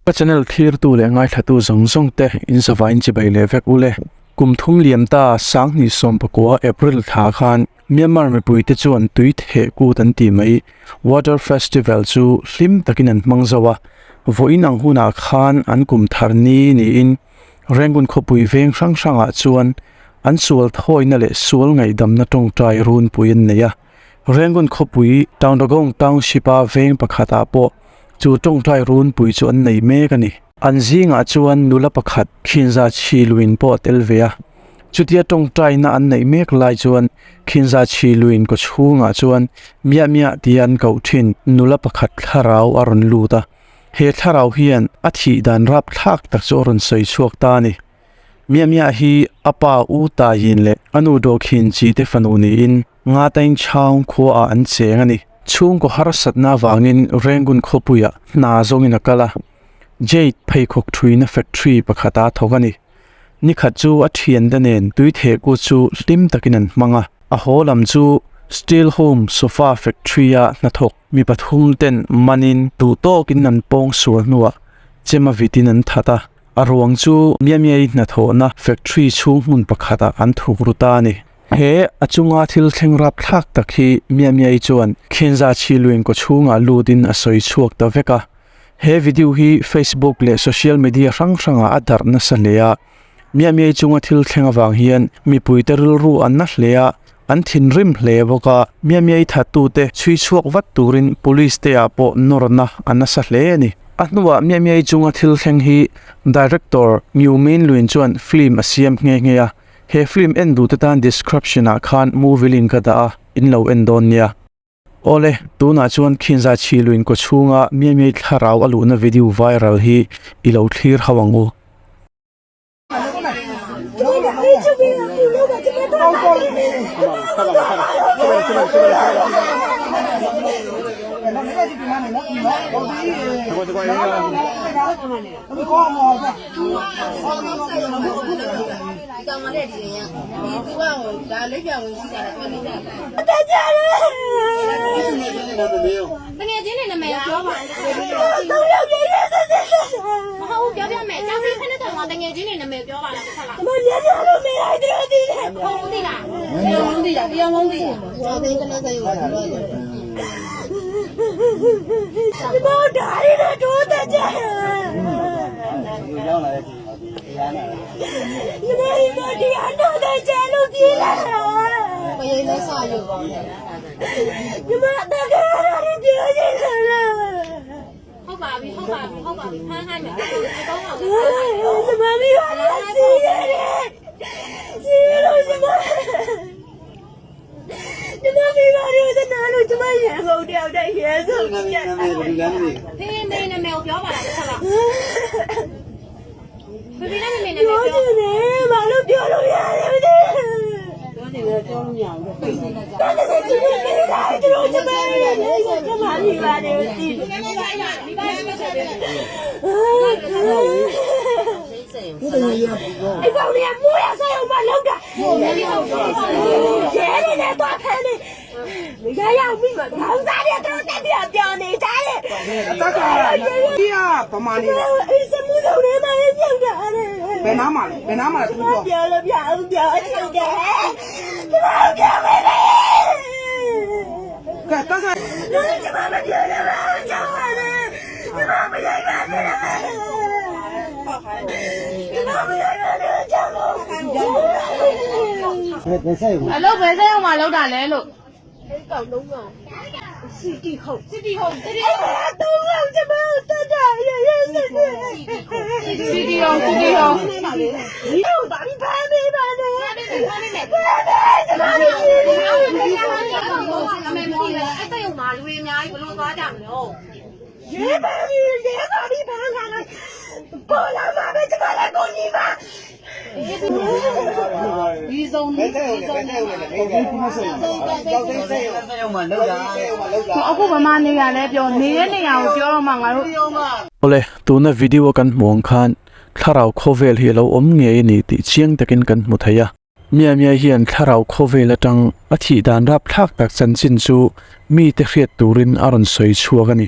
Ka channel thlirtu leh ngaithlatu zawng zawng te in zavain chibai leh vek ule. Kum thum liam ta Sanghnih sawmpakua April thla khan Myanmar mipui te chuan tui theh kut an tih mai Water Festival chu hlim takin an hmang zo a, vawiin ang hunah khan an kum thar ni niin Rangoon khawpui veng hrang hrangah chuan an sual thawina leh sual ngaihdamna tawngtai runpui an nei a. Rangoon khawpui Taungdagong Township-a veng pakhatah pawh chu tawngtai runpui chu an nei mek a ni. An zingah chuan nula pakhat Khinza Chhiluin pawh a tel ve a. Chutia tawngtaina an neih mek lai chuan Khinza Chhiluin kawchhungah chuan Miah Miah tia an koh thin nula pakhat thlarau a rawn lut a. He thlarau hian a thih dan rapthlak tak chu a rawn sawi chhuak ta a ni. Miah Miah hi a pa U Tayin leh a nu Dawkhin chi te fanu niin Ngatain Chhaung khuaah an cheng a ni. Chhungkaw harsatna avangin Rangoon khawpuiah hna zawngin a kal a, Jade pheikhawk thuina factory pakhata a thawk a ni. Nikhat chu a thiante nen tuithehku chu hlim takin an hmang a, a haw lam chu Steel Home Sofa Factory-a hnathawk mi pathum ten manin duh tawkin an pawng sual hnuah chema vitin an that a, a ruang chu Miamiai hnathawhna factory chhung hmun pakhatah an thuk ru ta a ni. He a chunga thil thleng rapthlak tak hi Miamiai chuan Khinza Chhiluin kaw chhungah lutin a sawi chhuak ta vek a. He video hi Facebook leh social media hrang hrangah a darh nasa hle a, Miamiai chunga thil thleng avang hian mipuite rilru an na hle a, an thinrim hle bawk a, Miamiai thattute chhui chhuak vat turin police te ah pawh nawrna a nasa hle a ni. A hnuah Miamiai chunga thil thleng hi Director Ngiu Min Luin chuan film a siam nghe nghe a, he film en duhte tan description ah khan movie link a dah a, in lo en dawn nia. Awle, tunah chuan Khinza Chhiluin kaw chhunga Miamiai thlarau a luhna video viral hi i lo thlir hauh ang u. အလုပ်ပဲဆက်အောင်မလုပ်တာလဲလို့ကောင်လုံးကောင်စီတီဟုတ်စီတီဟုတ်စီတီဟုတ် တုံးအောင်ကျမတို့တက်တာရရစစ စီတီဟုတ်စီတီဟုတ် တို့ဘာဖမ်းပေးပါနဲ့ ဖမ်းပေးမယ်ဖမ်းပေးမယ် ဖမ်းပေးကျမတို့ အမေမောလေအဲ့ဆက်ရုံမှာလူတွေအများကြီးဘလို့သွားကြမလို့ ရေပါပြီရေပါပြီဖမ်းခါလိုက်ပေါ်လာမှာပဲကျမလည်းကိုကြီးပါ ဒီဆုံးဒီဆုံးအခုဗမာနေရလဲပြောနေတဲ့နေရာကိုပြောတော့မှငါတို့ Awle, tuna video kan hmuh ang khan thlarau khawvel hi a lo awm ngei a ni tih chiang takin kan hmu thei a. Mia Mia hian thlarau khawvel atang a thih dan rapthlak tak chanchin chu mite hriat turin a rawn sawi chhuak a ni.